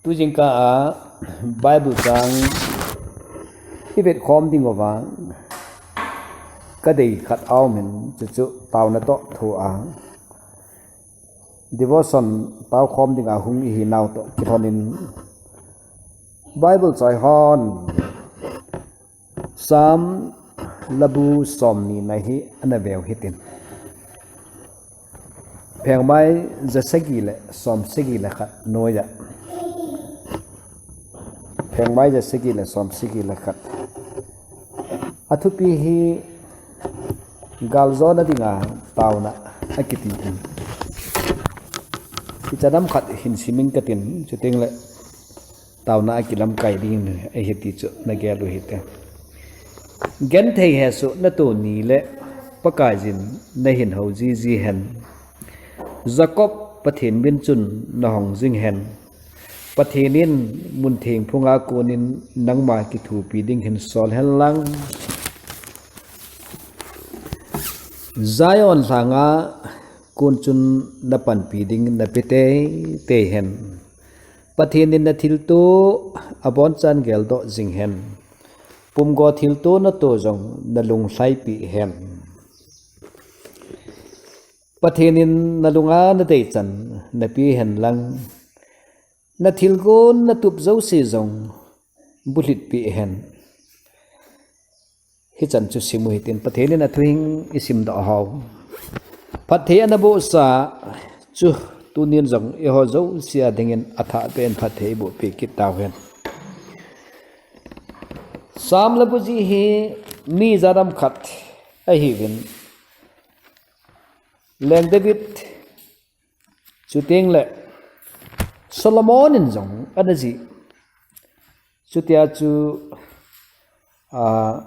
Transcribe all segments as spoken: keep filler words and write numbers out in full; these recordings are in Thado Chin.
Tujingkah a Bible chang i vet khom ding uva ka dei khat aum in, chuchu taona toh thoa devotion tao khom ding a hung i hi nau toh kilhon in, Bible choi hon Psalm labu somni na hi ana veu hitin. Phengmai jasagi le somsagi le khat noiya. Phengmai jasagi le somsagi le khat. Athupi hi galjona dinga taona akiti in. Ichan ham khat hin simin katin, chuteng le taona akilamkai ding ahi ti chu nagel u hite. Genthei hesoh natoh ni le Pakaiyin nahin hou jiji hen. Jacob Pathen min chun nahong jing hen. Pathen in mun theng phunga konin nangma kithopi ding hin sol hen lang. Zion lhanga kon chun napanpi ding nape teitei hen. Pathen in nathilto abonchan geldoh jing hen. Pumgo thilto natoh jong nalung lhaipi hen. Pathen in nalunga nadeichan nape hen lang. Nathilgon natup jouse jong bulhitpi hen. Hichan chu simu hitin, Pathen in athuhing isimdoh hou. Phatthei ana bohsa chu tunin jong eiho jouse a dingin athahbeh in phatthei eibohpi kit tauhen. Psalm labu ji hi mi jat ham khat ahiuvin, Leng David, chuteng le Solomon in jong ana jih. Chutia chu, a,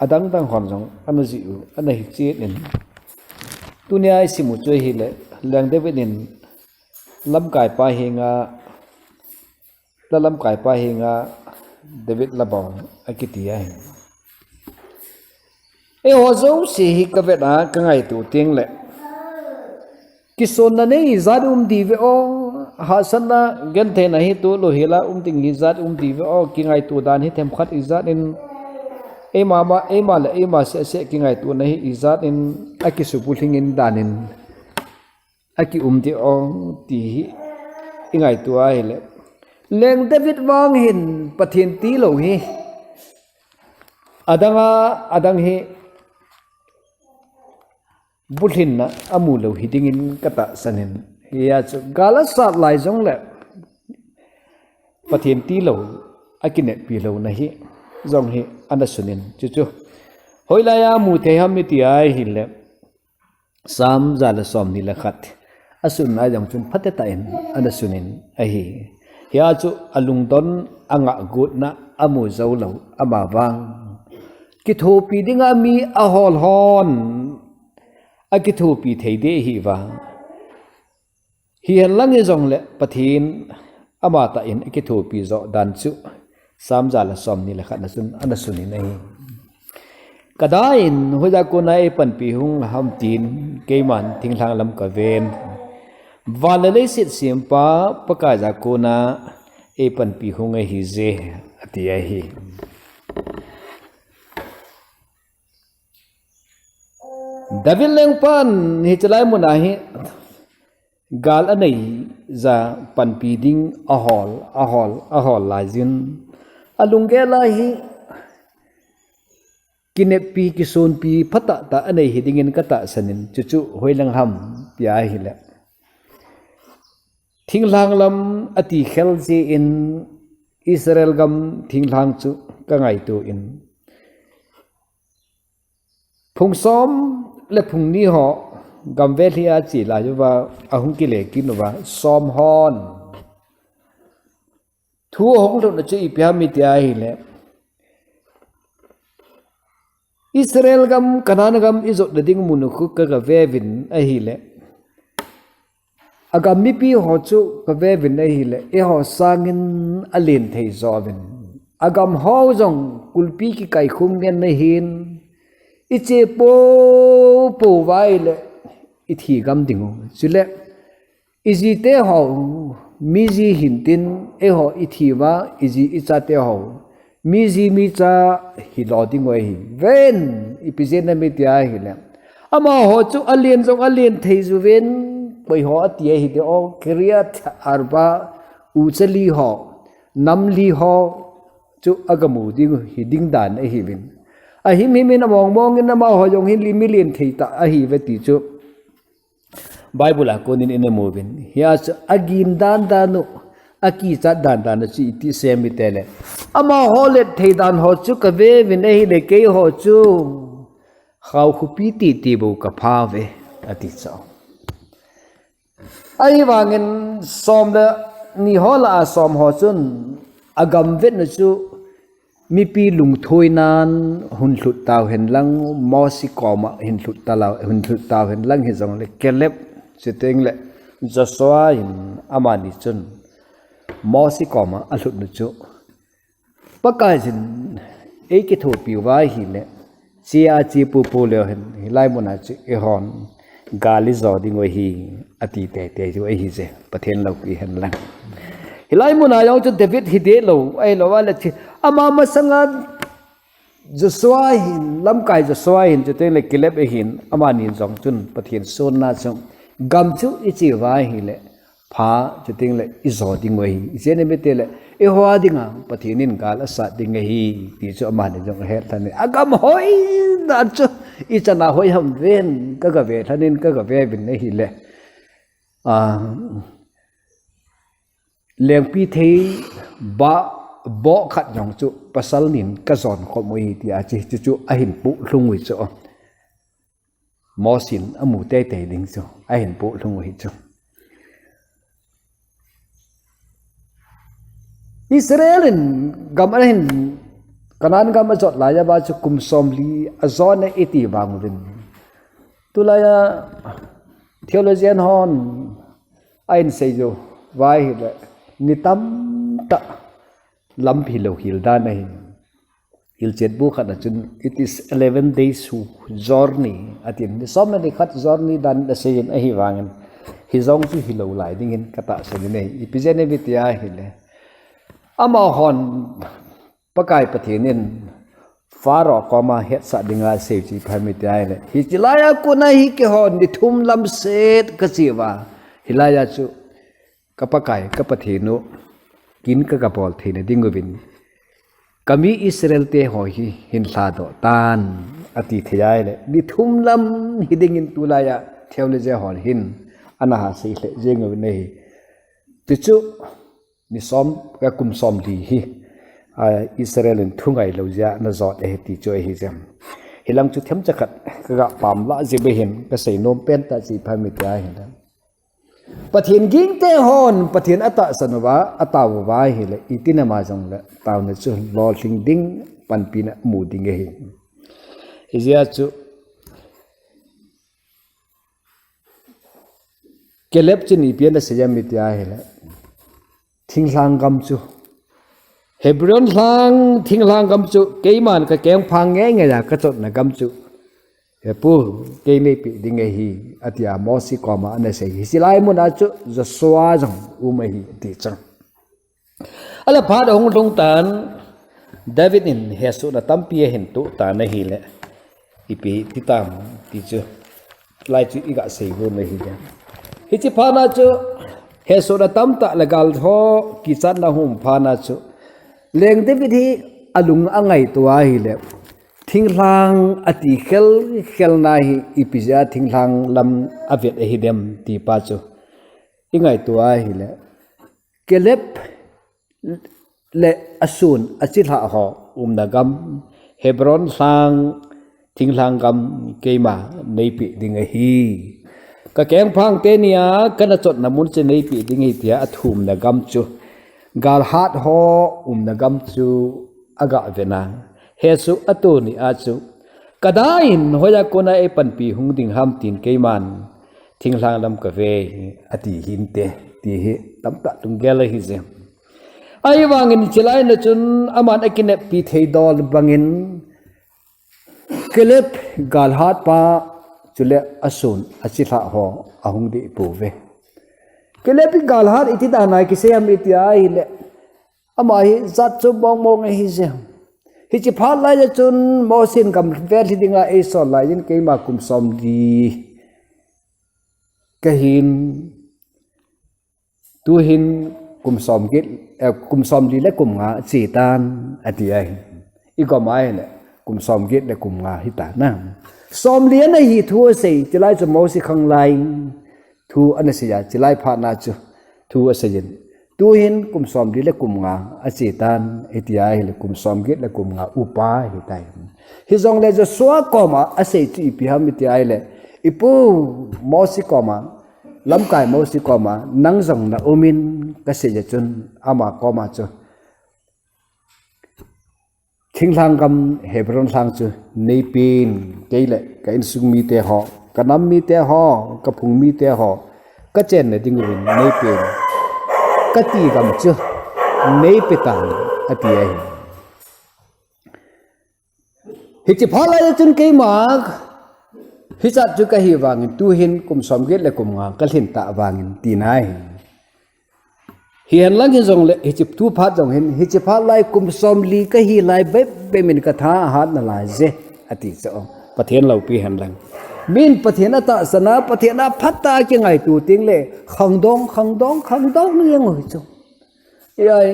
adang dang hon jong ana jih u, ana hichen in. Tunia isimu chu ahile, Leng David in lamkaipa henga, la lamkaipa henga David labong akiti ahi. Eiho jouse hi kavet a kangaito teng le, kisonna nei ijat um diu ve o, hahsatna gentheina hi tolou hela um ding ijat um diu ve o, kingaito dan hi themkhat ijat in, eima ma, eima le eima seh seh kingaitona hi ijat in, akisubulhing in dan in aki um diu o, ti hi ingaito ahile, Leng David vang hin Pathen tilou hi adang a, adang hi bulhinna amu lou hi dingin katahsan in. Hia chu gal asat lai jongle Pathen tilou, akineppi louna hi jong hi ana sun in. Chuchu hoilai a mu thei ham iti ahile, Psalm ja le somni le khat asunna jong chun phatetah in ana sun in ahi. Hia chu alungdon, angah gotna amu jou lou ama vang. Kithopi dinga mi ahol hon akithopi thei ding ahi vang. Hihen lang hijongle Pathen amatah in akithopi joh dan chu Psalm ja le somni le khat na chun ana sun in ahi. Kadei in hoiya kona eipanpi hung ham tin, keiman thinglhang lam kaven. Van le leiset sempa Pakaiya kona eipanpi hung ahije, ati ahi. David lengpan hiche lai muna hi gal anei ja panpi ding ahol, ahol, ahol laiyin, alunggel a hi kineppi, kisonpi phatah tah anei hi dingin katahsan in, chuchu hoilang ham tia ahile, thinglhang lam ati khel jeh in Israel gam thinglhang chu kangaito in, phung som le phung ni ho gamvel hi ache lai uva, ahung kile kit uva, som hon thu ahung lhutna chu ipi ham iti ahile, Israel gam, Canaan gam ijotna ding mun u khu kagave uvin ahile, agam mipi ho chu kave uvin ahile, eiho sangin alen thei jo uvin. Agam ho jong kulpi kikaikhum ngen ahin, iche poupou uva ahile ithi gam ding u. Chule ijite ho miji hintin, eiho ithi uva, iji ichate ho miji micha hilou ding u ahi. Ven, ipi jeh ham itia ahile, amaho chu alen jong alen thei jiuvin, koiho ati ahidem, Kiriath Arba, uchali ho, nam li ho chu agamu ding, hiding dan ahiuvin. Ahimhim in among mong in amaho jong hin li milen thei tah ahiuve ti chu Bible a konin ina mu uvin. Hia chu agin dan dan u, akichat dan dan u chu iti sei em itile, amaho let thei dan ho chu kave uvin ahile, keiho chu khao khopi titi bou kapha uve, ati chu. Ahivangin som le ni ho lah a som ho chun agam vetna chu mipi lungthoinan hunlhut tau hen lang, Mosi koma hinlhut tau, hinlhut tau hen lang hijongle, Caleb, chuteng le Joshua in amani chun Mosi koma alhutna chu, Pakaiyin eikithopi uva ahile, chia chi pupu leu hen, hilai muna chu eihon gal ijo ding u ahi, ati teitei u ahije, Pathen loupi hen lang. Hilai muna jong chu David hideh lou, ahilou le chi, ama masanga Joshua hin, lamkai Joshua hin, chuteng le Caleb ahin, amani jong chun Pathen sonna chu, gam chu iche uva ahile, pha, chuteng le ijo ding u ahi. Ijeh inem itile, eiho dinga Pathen in gal asat ding ahi, ti chu amani jong ahet lhon in. Agam hoi dan chu, ichan a hoi ham ven, kagave lhon in, kagave uvin ahile, a, lengpithei ba, boh khat jong chu pasal nin kajon khom u ahi, tia chu, chu, chu ahin poh lhung u chu. Mosin amu teitei ding chu ahin poh lhung u ahi chu. Israel in gam ahin, Canaan gam ajot laiya chu kum somli ajon e iti vang uvin. Tulaiya theologian hon ahin sei uva ahile, ni tamtah lampi lou hil dan ahi. Hilchetbu khat a chun, it is eleven days journey, atin. Ni som le ni khat journey dan asei in ahivangin, hijong chu hilou lai dingin katahsan in ahi. Ipi jeh inem itia ahile, amahon Pakai Pathen in Pharaoh koma hetsah dinga asei chu ipi ham itia ahile, hiche laiya kona hi keihon ni thum lam set kache uva, hilaiya chu ka Pakai, ka Pathen u, kin kagabol theina ding uvin, kami Israel te ho hi hin lhadoh tan, ati thei ahile, ni thum lam hidingin tulaiya theologian hon hin ana hasei lheh jeng uvin ahi. Tichu, ni som, ka kum somli hi, a, Israel in thungai lou jeh a ana jot ahi ti chu ahi jeh. Hilang chu themcha khat kaga pamlah jeh beh hin, kasei nom pen tah chu ipi ham itia ahile, Pathen gingte hon Pathen atahsan uva, atao uva ahile, itin ama jongle taona chu lolhing ding, panpina mu ding ahi. Hijeh a chu Caleb chun ipi ana sei em itia ahile, thinglhang gam chu, Hebron lhang thinglhang gam chu keiman kakengphang ngeingei a kachotna gam chu, he pu, kei neipeh ding ahi, atia Mosi koma ana sei. Hiche lai muna chu Joshua jong um ahi ti chu. Ahile phat ahung lhung tan, David in hesohna tampi ahin toh tan ahile, ipi ti tam ti chu, lai chu iga sei gon ahi. Hiche phat na chu hesohna tamtah le gal ho kichatna hung um phat na chu, Leng David hi alung angaito ahile, thinglhang ati khel khel na hi ipi jeh a thinglhang lam avet ahidem ti pa chu ingaito ahile, Caleb le asun achilhah ho umna gam, Hebron lhang, thinglhang gam keima neipeh ding ahi. Kakengphang teni a kana chotna mun chu neipeh ding ahi tia athumna gam chu, galhat ho umna gam chu aga ve na. Hesoh ato ni a chu, kada in hoiya kona eipanpi hung ding ham tin keiman thinglhang lam kave ati hinte, ti hi tamtah lunggel ahi jeh. Ahivangin hiche lai na chun aman akineppi thei dol bangin Caleb galhat pa chule asun achilhah ho ahung deh pouve. Caleb in galhat iti dan a kisei ham iti ahile, ama hi jat chu mong mong ahi je. Hiche phat lai a chun Mosi in gamvel hi dinga eisol lai in keima kum somli kahin, tuhin kum somget, eh, kum somli le kum nga chetan ati ahi. Igom ahile kum somget le kum nga hitan a. Somli ana hi thu asei, chulai chu Mosi khang lai thu ana sei a, chulai phat na chu thu asei in. Tuhin kum somli le kum nga achetan, iti ahile kum somget le kum nga upa ahitai. Hijongle Joshua koma asei chu ipi ham iti ahile, ipu Mosi koma, lamkai Mosi koma, nang jong na um in kasei a chun ama koma chu thinglhang gam Hebron lhang chu neipen, kei le ka insung mite ho, ka nam mite ho, ka phung mite ho, kachenna dinguvin neipen, kati gam chu neipe tan ati ahi. Hiche phat lai a chun keima hichat chu kahi vangin tuhin kum somget le kum nga kalhin ta vangin tina ahi. Hihen lang hijongle hiche thu phat jong hin, hiche phat lai kum somli kahi lai bep bep in katha ahat nalai je ati chu. Pathen loupi hen lang. Min Pathen atahsan a, Pathen a phatah a kingaito tengle khangdong, khangdong, khangdong jeng u hi chu. Ai,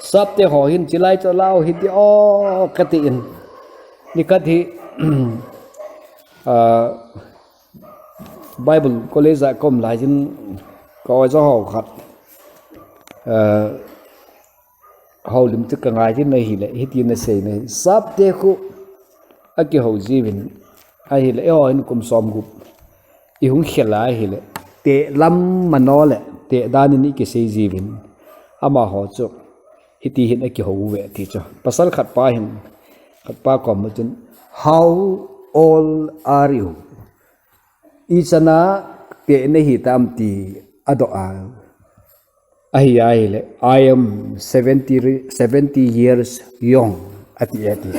sapte ho hin chulai chu lau hiti o kati in. Nikhat hi, ah, Bible College a kaum lai in ka oja ho khat, ah, houlim chu kangai in ahile, hitin asei in ahi. Sapte khu akihou jiuvin ahile, eiho hin kum somgup ihung khel a ahile, teh lam mano le teh dan in ikisei jiuvin, amaho chu hiti hin akihou uve ti chu. Pasal khat pa hin, khat pa koma chun, How old are you? Ichan a teh nahi tam ti adoh a, ahi ahile, I am seventy, seventy years young ati e ati.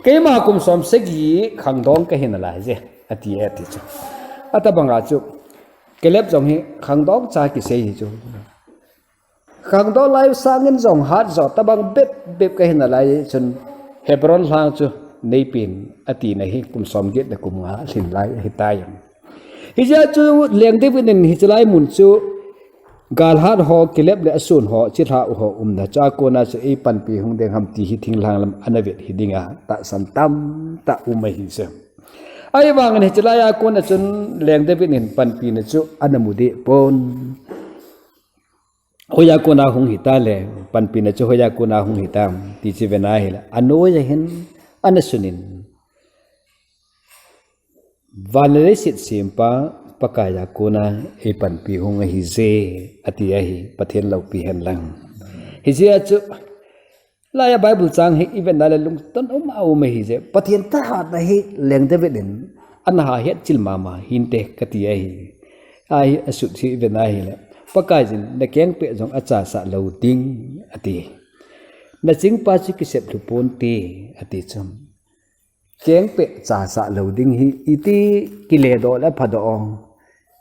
Keima kum somsagi khangdong kahi nalai je ati e ati chu. Atabang a chu Caleb jong hi khangdong cha kisei hi chu. Khangdong lai sangin jong hat jo tabang bep bep kahi nalai chun Hebron lhang chu neipen atina hi kum somget le kum nga lhin lai ahitai. Hijeh chun Leng David in hiche lai mun chu galhat ho, Caleb le asun ho, chilhah u ho umna chu a kona chu eipanpi hung ding ham ti hi thinglhang lam ana vet hi dinga tahsan tamtah um ahi chu. Ahivangin hiche lai a kona chun Leng David in panpina chu ana mu deh pon. Hoiya kona hung hita le, panpina chu hoiya kona hung hitam ti chu ven ahile, anoi a hin ana sunin, van le leiset sempa Pakaiya kona eipanpi hung ahije ati ahi, Pathen loupi hen lang. Hijeh a chu laiya Bible chang hi ivet na le lungton um a um ahije. Pathen thahatna hi Leng David in ana ha het chil mama hinte kati ahi. Ahi asut hi ivet na ahile, Pakaiyin nakeng peh jong achasah lou ding ati. Nachingpa chu kisep lhu ponte ati chu. Keng peh chasah lou ding hi iti kiledoh le phadoh o.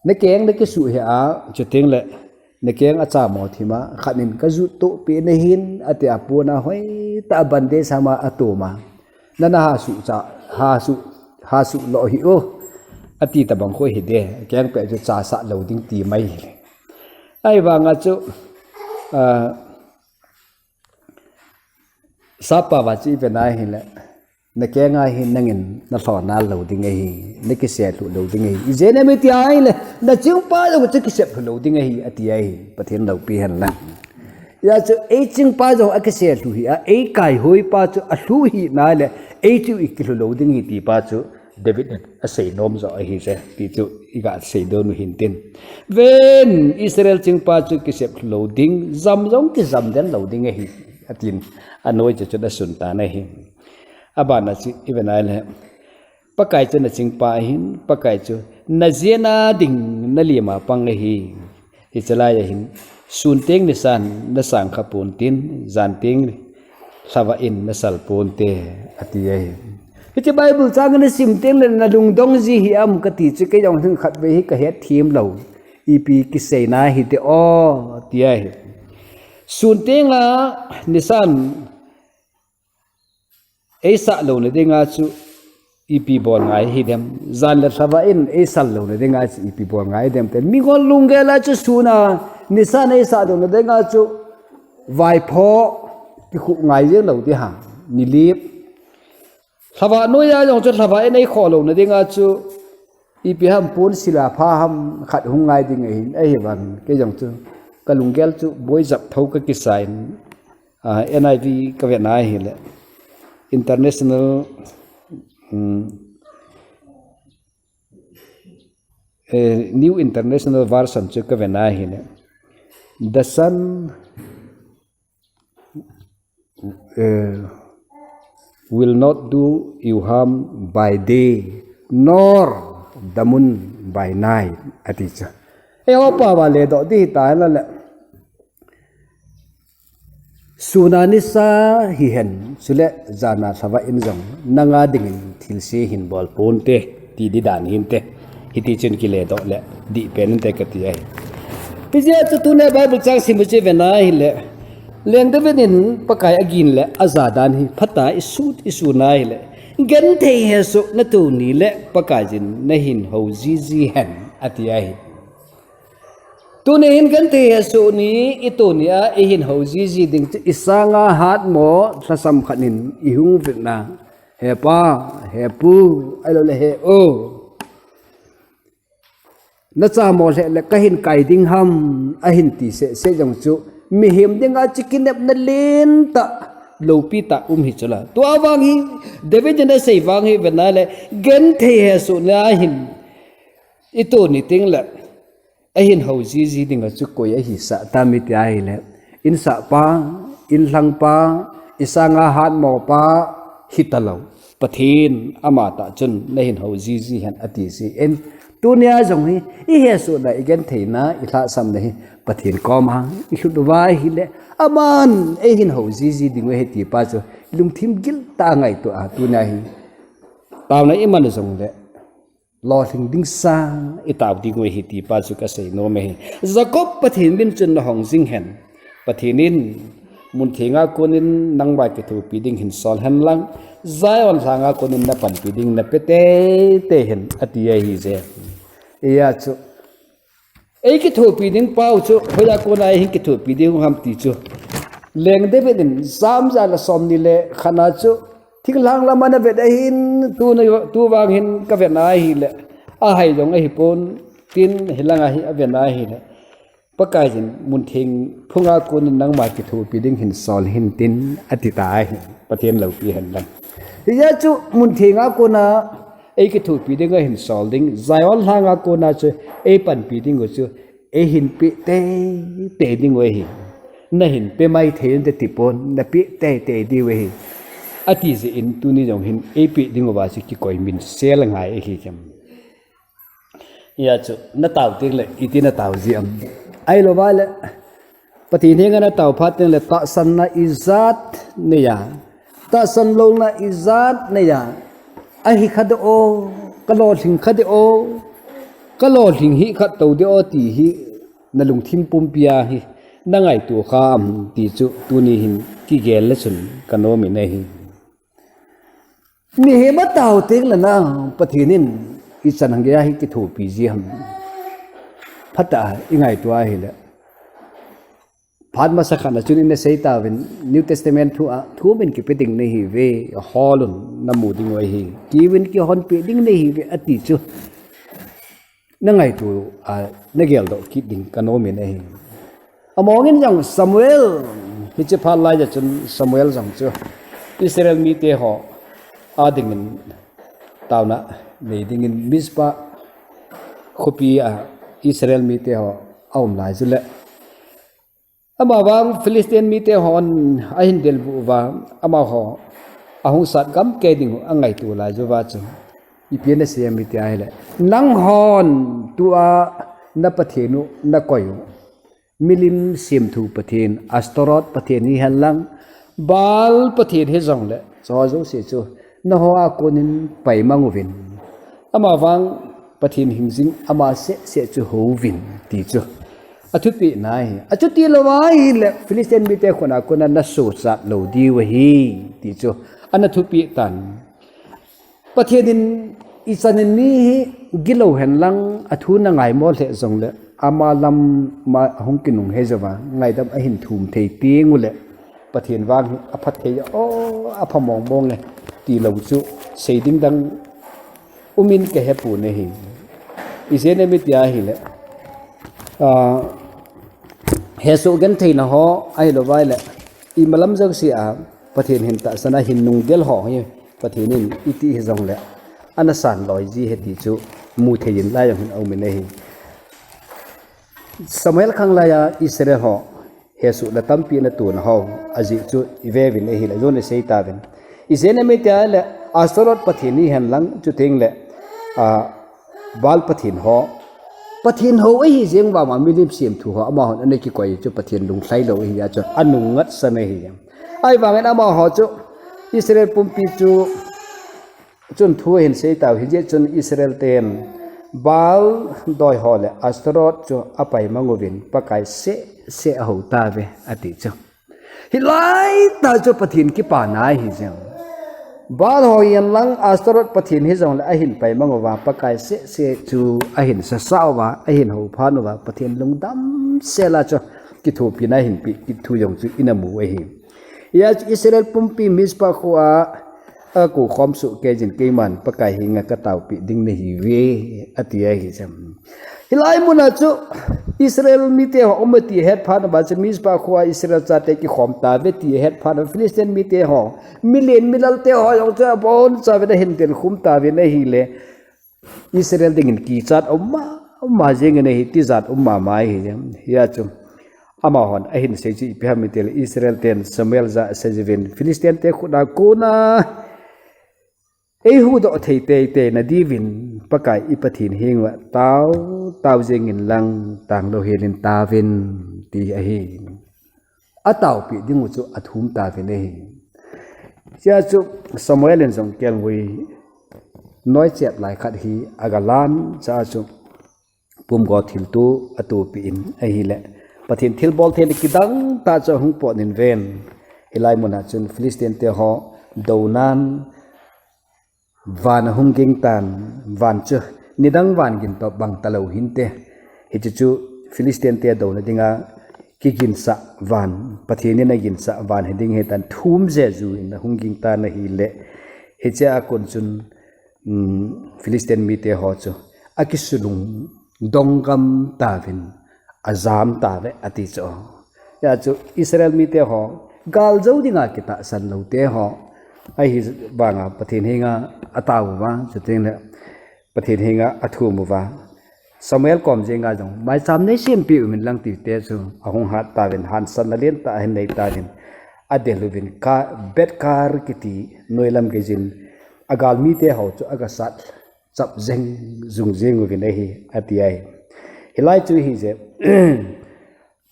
Nakeng nakisuh hih a, chuteng le nakeng achamo thim a, khat in kajut toh peh nahin ati a, pon a hoitah a bandage sama atom a, nana hasuh cha, hasuh, hasuh lo hih o ati tabang khu hide, keng peh chu chasah lou ding ti mai hile. Ahivanga chu, ah, Sap pao a chu ivet na hile, nakeng a hi nangin nalhon nal lou ding ahi, nakisel lhu lou ding ahi. Ijeh inem iti ahile, nachingpa jong chu kisep lhu lou ding ahi, ati ahi, Pathen loupi hen lang. Hijeh chun eichingpa jong akisel lhu hih a, eikaihoipa chu alhu hih nale, eichu ikilhu lou ding ahi ti pa chu, David in asei nom jo ahije, ti chu iga seidoh u hintin. Ven, Israel chingpa chu kisep lou ding, jam jong kijam den lou ding ahi, atin, anoi chu chun asun tan ahi. Abana chu ivet na hile, Pakai chu nachingpa ahin, Pakai chu najena ding nalim a pang ahi. Hiche lai a hin, sun teng nisan nasang kha pontin, jan teng lhava in nasal ponte, ati ahi. Hiche Bible chang nasim teng le nalungdong ji hih am kati chu, kei jong hin khatvei hi kahet them lou. ipi kiseina hite o, ti ahi. Sun tenga nisan eisah louna dinga chu ipi bol ngai hidem. Jan le lhava in eisah louna dinga chu ipi bol ngai dem te. Mingol lunggel a chu suna nisan eisah louna dinga chu vaipho kikhuh ngai jeng lou ding ham. Nilip. Lhava noiya jong chu lhava in eikhoh louna dinga chu ipi ham pon sila pha ham khat hung ngai ding ahin, ahivang kei jong chu kalunggel chu boijat tho kakisa in, ah, N I V kavet na ahile. International, um, eh, New International Version chu kavet na ahile. The sun uh, will not do you harm by day, nor the moon by night, ati chu. Eiho pao va ledoh ding hita henlang le. Suna nisa hihen, chule jana lhava in jong, nanga dingin thilse hin bol ponte, ti ding dan hinte. Hiti chun kiledoh le, dih pen inte kati ahi. Hijeh chun tuni Bible chang sim u chu ve na ahile, Leng David in Pakai agin le aja dan hi phatah a isut, isut na ahile, genthei hesoh na tuni le Pakaiyin nahin hou jiji hen, ati ahi. Tuni hin genthei hesoh ni, i tuni a ihin hou jiji ding chu isanga hatmo lhasam khat in ihung vetna. He pa, he pu, ahilou le he o. Nachamo lheh le kahin kai ding ham, ahin ti seh seh jong chu. Mihem dinga chu kinepna lentah, loupi tah um hi chu la. Tua vang hi, David in asei vang hi ve na le, genthei hesoh na hin. I tuni teng le, ahin hou jiji dinga chu koi ahisah tam iti ahile, insahpa, inlhangpa, isanga hatmopa, hitalou. Pathen amatah chun nahin hou jiji hen ati jin. Tunia jong hi, ihesohna, igentheina, ilhahsamna hi, Pathen koma, ilhut uva ahile, aman, eihin hou jiji ding u ahi ti pa chu, lungthim giltah a ngaito a, tunia hi. Taona iman jong le. Lolhing ding sang, itao ding u ahi ti pa chu kasei nom ahi. Jacob Pathen min chun nahong jing hen. Pathen in, muntheng a konin nangma kithopi ding hin sol hen lang. Zion lhang a konin napanpi ding nape teitei hen, ati ahi je. Hijeh chun. Eikithopi ding pau chu, hoiya kona eihin kithopi ding ham ti chu. Leng David in, Sam ja le som ni le khat na chu, thinglhang lama navet ahin, tu na, tu vang hin kavet na ahile, ahai jong ahipon, tin hilanga hi avet na ahile. Pakaiyin, muntheng phunga konin nangma kithopi ding hin sol hinte, ati ta ahi, Pathen loupi hen lang. Hijeh chun, muntheng a kona, eikithopi ding ahin sol ding, Zion lhang a kona chu eipanpi ding u chu eihin pe teitei ding u ahi. Nahin pe maithei inte tipon, nape teitei ding u ahi. Ati jeh in tuni jong hin eipe ding uva chu kikoi minsel ngai ahi kem. Hijeh chun natao teng le, iti natao ji am. Ahilou va le, Pathen henga natao phat teng le tahsanna ijat neiya. Tahsan louna ijat neiya. Ahi kha ding o, kalolhing kha ding o. Kalolhing hih kha tou ding o ti hi nalungthim pumpia hi nangaito kham ti chu tuni hin kigel le chun kanom in ahi. Mihem atao teng le na, Pathen in ichan hang geiya hi kithopi ji ham. Phatah a ingaito ahile. Phat masa khat na chun ina sei tauvin New Testament thu a, thu min kipe ding nahiuve, hol un namu ding u ahi. Kiuvin kihonpeh ding nahiuve ati chu. Nangaito a, nageldoh kit ding kanom in ahi. Amongin jong Samuel, hiche phat laiya chun Samuel jong chu Israel mite ho adingin taona nei dingin Mizpah khopi a Israel mite ho aum lai jeh le. Amavang Philistine mite hon ahin delbuh uva, amaho ahung sat gam kei ding u angaito lai jeh uva chu. Ipi ana sei em iti ahile, nanghon tua na Pathen u nakoi u, milim semthu pathen, Ashtoreth pathen hihen lang, Baal pathen hijongle, chuho jouse chu naho a konin paimang uvin. Amavang Pathen hingjing ama seh seh chu houvin ti chu athupi na hi. Achuti lou ahile Philistine mite khut a kona nasosat lou diu ahi ti chu ana thupi tan. Pathen in ichan in mi hi gilou hen lang athu na ngaimo lheh jongle ama lam ma ahung kinung he jouva ngaidam ahin thum thei teng ule Pathen vang hi apha thei o, apha mong mong e ti lou chu sei ding dang umin ka he pon ahi. Ijeh inem itia ahile, ah, hesoh gentheina ho ahilou vaile imalam jouse a Pathen hin tahsan a hin nunggel ho hi Pathen in iti hijongle ana san loi ji ahi ti chu mu thei in lai jong hin aumin ahi. Samuel khanglai a Israel ho hesoh le tampi ana tona ho ajeh chu ive uvin ahile jon isei tauvin. Ijeh inem itia le Astorot pathen hihen lang chuteng le, ah, Baal pathen ho, pathen ho ahi jeng vang a milim semthu ho amahon ana kikoi chu Pathen lunglhai lou ahi a chu anung ngatsan ahi. Ahivangin amaho chu Israel pumpi chu chun thu ahin sei tau, hijeh chun Israel ten Baal doi ho le Astorot chu apai mang uvin Pakai seh seh ahou tauve ati chu. Hilai tah chu Pathen kipana ahi jeng. Baal ho hihen lang Astorot pathen hijongle ahin pai mang uva Pakai seh seh chu ahin sasa uva, ahin houphat uva, Pathen lungdam sel a chu kithopina ahin pe kit thu jong chu ina mu ahi. Hijeh chun Israel pumpi Mizpah khoa akou khom soh kei jin, keiman Pakai henga kataopi ding nahiuve ati ahi jeng. Hilai muna chu Israel mite ho um e ti ahet phat uva chu Mizpah khoa Israel chate kikhom tauve ti ahet phat uva Philistine mite ho, milen milal te ho jong chu abonchauvin ahin delkhum tauvin ahile Israel dingin kichat um mama jengin ahi, tijat um mama ahi jeng. Hijeh chun amahon ahin sei chu ipi ham itile Israel ten Samuel jah a asei uvin Philistine te khut a kona eihuhdoh thei teitei na diuvin Pakai i Pathen henga tao, tao jengin lang tanglou helin tauvin ti ahi. Ataopi dingu chu athum tauvin ahi. Hijeh chun Samuel in jong kelngoi noi chep lai khat hi aga lan cha chu pumgo thilto atopi in ahile Pathen thilbol theina kidang tah chu ahung pot in ven. Hilai muna chun Philistine te ho dounan van ahung ging tan, van chu nidang van gin toh bang talou hinte. Hiche chu Philistine te douna dinga kiginsah van, Pathen in aginsah van hiding ahitan thum jeju in ahung ging tan ahile, hiche a kon chun, um, Philistine mite ho chu akisulung donggam tauvin ajam tauve ati chu. Hijeh chun Israel mite ho galjou dinga kitahsan lou te ho ahivanga Pathen henga atao uva, chuteng le Pathen henga athum uva. Samuel kom jenga jong maicham nei sempeh uvin lang ti te chu ahung hat tauvin, hansanna lentah ahin nei tauvin, adel uvin ka Bethkar kiti noilam gei jin agalmi te ho chu aga sat chap jeng jung jeng uvin ahi ati ahi. Hilai chu hijeh,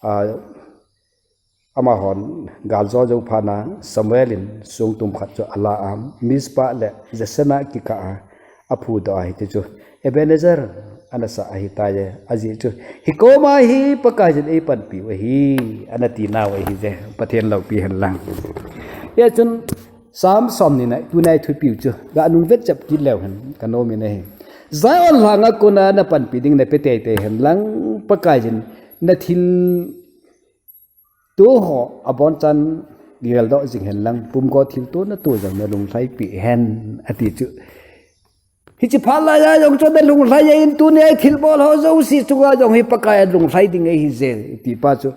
ah, amahon gal jo jou phat na Samuel in songtum khat chu ala a Mizpah le Jesse na kikah a aphudoh a hiti chu Ebenezer ana sah ahitai. Ajeh chu hikoma hi Pakaiyin eipanpiu ahi ana tinau ahije, Pathen loupi hen lang. Hijeh chun Psalm somni na tuni ithupiu chu ga nung vet chap kit leu hen kanomin ahi. Zion lhanga kona napanpi ding nape teitei hen lang, Pakaiyin nathilto ho abonchan geldoh jing hen lang, pumgo thilto nato jong nalunglhaipi hen ati chu. Hiche phat laiya jong chu nalunglhai in tuni a ithilbol ho jouse chunga jong hi Pakai alunglhai ding ahije tipa chu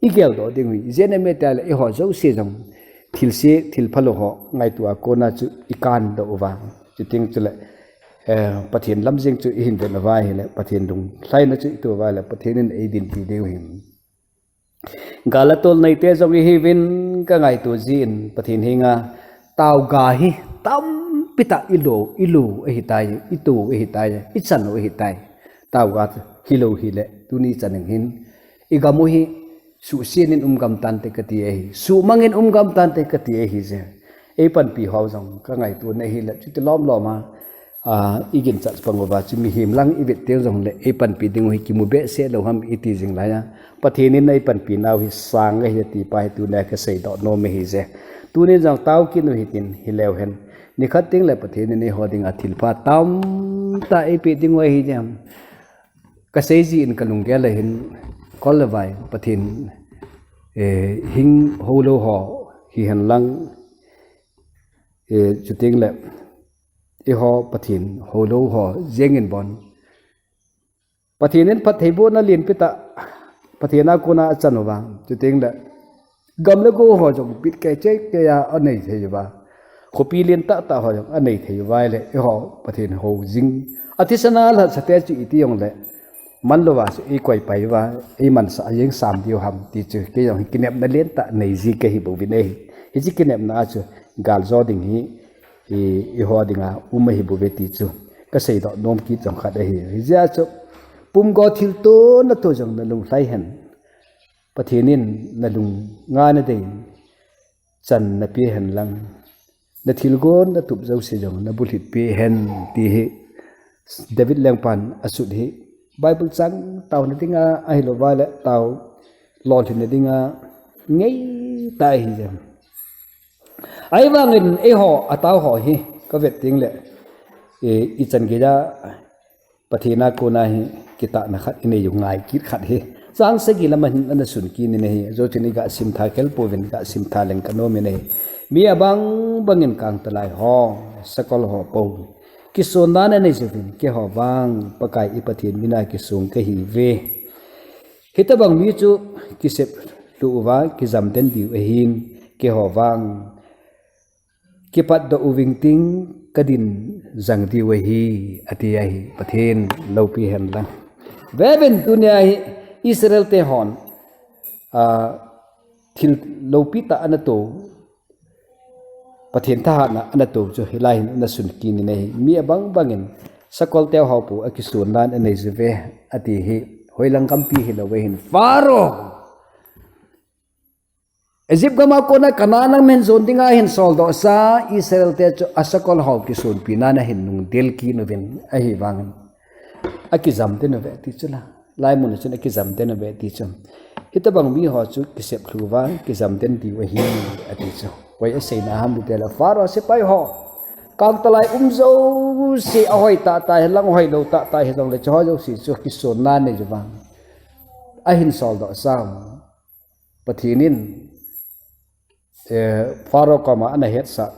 igeldoh ding ahi. Ijeh inem itile eiho jouse jong thilse thilphalou ho ngaito a kona chu ikandoh uva, chuteng chule, eh, Pathen lamjeng chu ihin vet uva ahile Pathen lunglhaina chu ito uva ahile Pathen in eidinpi diu ahi. Gal a tolneite jong ihiuvin kangaito jin, Pathen henga taoga hi tampi tah ilo, ilo ahitai, ito ahitai, ichan u ahitai. Taoga hilou hile tuni chan in hin igam u hi suhsen in um gam tante kati ahi, suhmang in um gam tante kati ahije. Eipanpi ho jong kangaito na hile chuti lom lom a a, i ginchat pang uva chu mihem lang i vet teng jongle ei panpi ding u hi kimu behseh lou ham i ti jing lai a. Pathen in ei panpi nau hi sang ahi ati pa hi tuna ka seidoh nom ahi je. Tunin jong tao kit u hitin hi leu hen. Nikhat teng le Pathen in eiho dinga thilpha tamtah ei pe ding u ahi je. Ka sei ji in ka lunggel a hin kol le vai Pathen, eh, hing ho lou ho hi hen lang, eh, chuteng le eiho Pathen ho lou ho jeng in bon. Pathen in phattheibohna lenpi tah Pathen a kona achan uva. Chuteng le gam le go ho jong bit kei chei kei a anei thei uva. Khopi lentah tah ho jong anei thei uva le eiho Pathen ho jing. Athisan a lhatsah te chu iti jongle man louva chu ei koi pai uva, ei mansa a jeng sam diu ham ti chu kei jong hi kinepna lentah nei ji ka hi bouvin ahi. Hiche kinepna a chu gal jo ding hi i, eiho dinga um ahi bouve ti chu ka seidoh nom kit jong khat ahi. Hijeh a chu pumgo thilto nato jong nalung lhai hen. Pathen in nalung nga nadei chan nape hen lang, nathilgon natup jouse jong nabulhit pe hen ti hi David lengpan asut hi Bible chang taona dinga ahilouva le tao lolhinna dinga ngeitah ahi jeng. Ahivangin eiho atao ho hi ka vet teng le, eh, ichan geija Pathen a kona hi kitahna khat inei u ngai kit khat hi. Chang sagi lama hin ana sun kit in ahi. Jou chun iga sim tha khel pouvin, ga sim tha leng ka nom in ahi. Mi abang bangin kangtalai ho, sakol ho pou kisonna anei jouvin, keiho vang Pakai i Pathen mina kisong kahiuve. Hitobang mi chu kisep lhuh uva kijam den diu ahin, keiho vang kipatdoh uving ting kadin jang diu ahi, ati ahi. Pathen loupi hen lang. Veuvin tunia hi Israel te hon, a, thil loupi tah anato, Pathen thahatna anato chu hilai hin ana sun kit in ahi. Mi abang bangin sakol teu ho pou akisonna anei jouvin ati hi. Hoilang gampi hilou ahin Pharaoh Egypt gam a kona Canaan gam hin jon dinga ahin soldoh sa Israel te chu asakol ho kisonpina a ahin nungdel kit uvin ahivangin akijam den uve ti chu la. Laimun a chun akijam den uve ti chu. Hitobang mi ho chu kisep lhuh uva kijam den diu ahi ati chu. Koi aseina ham tile Pharaoh sepai ho, kangtalai um jouse ahoi tah tah hilang hoilou tah tah hijongle chu ho jouse chu kisonna anei uva ahin soldoh sa. Pathen in, eh, Pharaoh koma ana hetsah,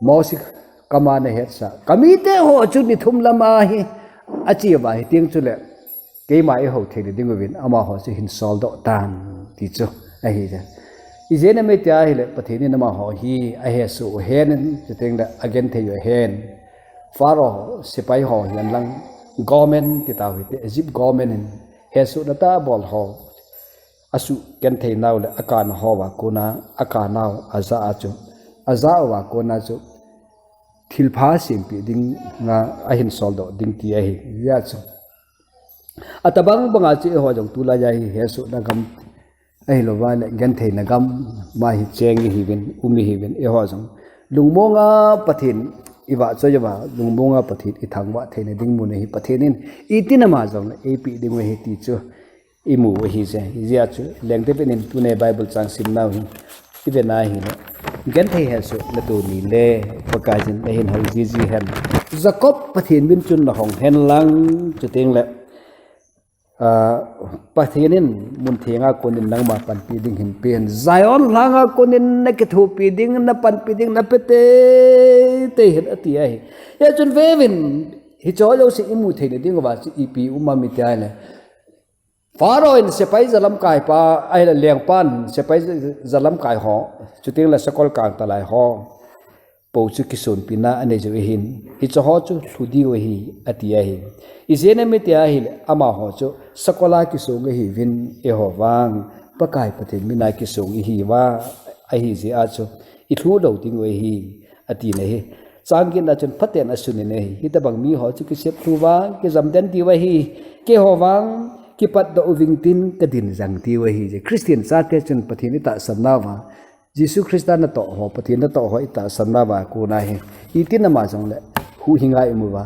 Mose koma ana hetsah, kamite ho chu ni thum lama hi ache uva hiteng chule keima eihou theina ding uvin amaho chu hin soldoh tan ti chu ahi ja. Ijeh inem itile Pathen in amaho hi ahesoh u ahen, chuteng le agenthei u ahen. Pharaoh sepai ho hihen lang, government ti tau hite, Egypt government in hesohna tah abol ho asuh genthei nau le akan ho uva kona, akan nau ajah a chu, ajah uva kona chu thilpha sempeh dinga ahin soldoh ding ti ahi. Hijeh a chu atobang banga chu eiho jong tulai a hi hesohna gam ahilouva le gentheina gam ma hi cheng ihiuvin, um ihiuvin, eiho jong lungmonga Pathen ivahchoi uva, lungmonga Pathen ithangvah theina ding mun ahi. Pathen in itin ama jongle eipe ding u ahi ti chu imu u ahije. Hijeh a chu Leng David in tuni Bible chang simnau hi ivet na ahile, genthei hesohna tuni le Pakaiyin nahin hou jiji hen. Jacob Pathen min chun nahong hen lang, chuteng le, ah, Pathen in mun thenga konin nangma panpi ding hin pen, Zion lhanga konin nakithopi ding, napanpi ding, nape teitei hen ati ahi. Hijeh chun veuvin, hiche ho jouse imu theina ding uva chu ipi um ham itile, Pharaoh in sepai jalamkai pa, ahile lengpan sepai jalamkai ho, chuteng le sakol kangtalai ho pou chu kisonpina anei jiu ahin, hiche ho chu lhu diu ahi, ati ahi. Ijeh inem itile amaho chu sakol a kisong ahiuvin, eiho vang Pakai Pathen mina kisong ihiuva, ahijeh a chu ilhu lou ding u ahi, atina ahi. Chang getna chun phaten asun in ahi. Hitobang mi ho chu kisep lhuh uva kijam den diu ahi. Keiho vang kipatdoh uving tin kadin jang diu ahi. Christian chate chun Pathen itahsan nauva Jesu Christa natoh ho, Pathen natoh ho itahsan nauva kona hi, itin ama jongle huhhinga imu uva,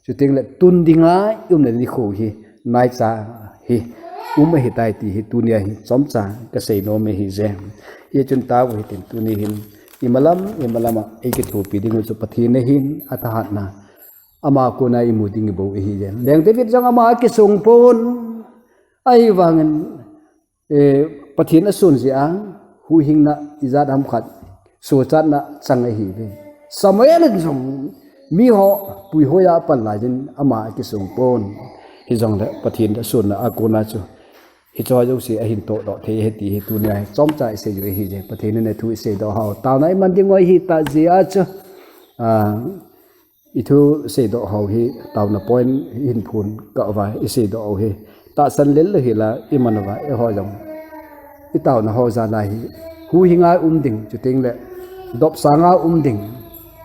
chuteng le tun dinga iumna nikho hi naicha hi um ahitai ti hi tunia hi chomcha kasei nom ahije. Hichun tao hitin tuni hin imalam imalam a eikithopi dingu chu Pathen ahin, athahatna ama kona imu ding ibol ahije. Leng David jong ama akisong pon, ahivangin eh, Pathen ason jeh a huhhingna ijat ham khat sochatna chang ahiuve. Samuel in jong miho puihoiya apan laijin ama akisong pon, hijongle Pathen asonna a kona chu hicheho jouse ahin tohdoh thei ahi ti hi tunia hi chomcha isei u ahije. Pathen in athu iseidoh hou, taona iman ding u ahitah jeh a chu, ah, ithu seidoh hou hi taona point ihin phon kah uva iseidoh u hi tahsan lel lou hila iman uva eiho jong itaona ho jal a hi huhhinga um ding, chuteng le dopsanga um ding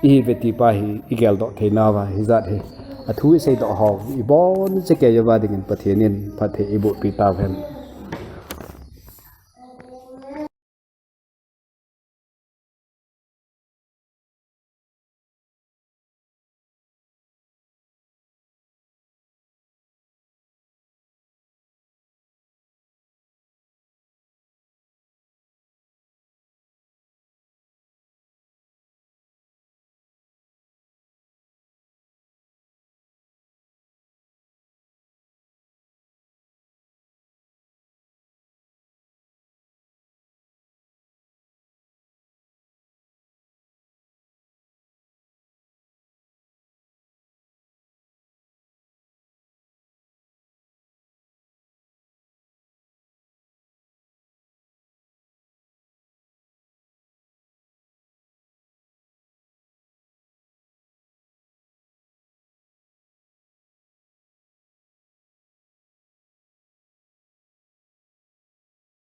ihiuve ti pa hi igeldoh theinauva hijat hi athu iseidoh hou ibonchauva dingin Pathen in phatthei eibohpi tauhen.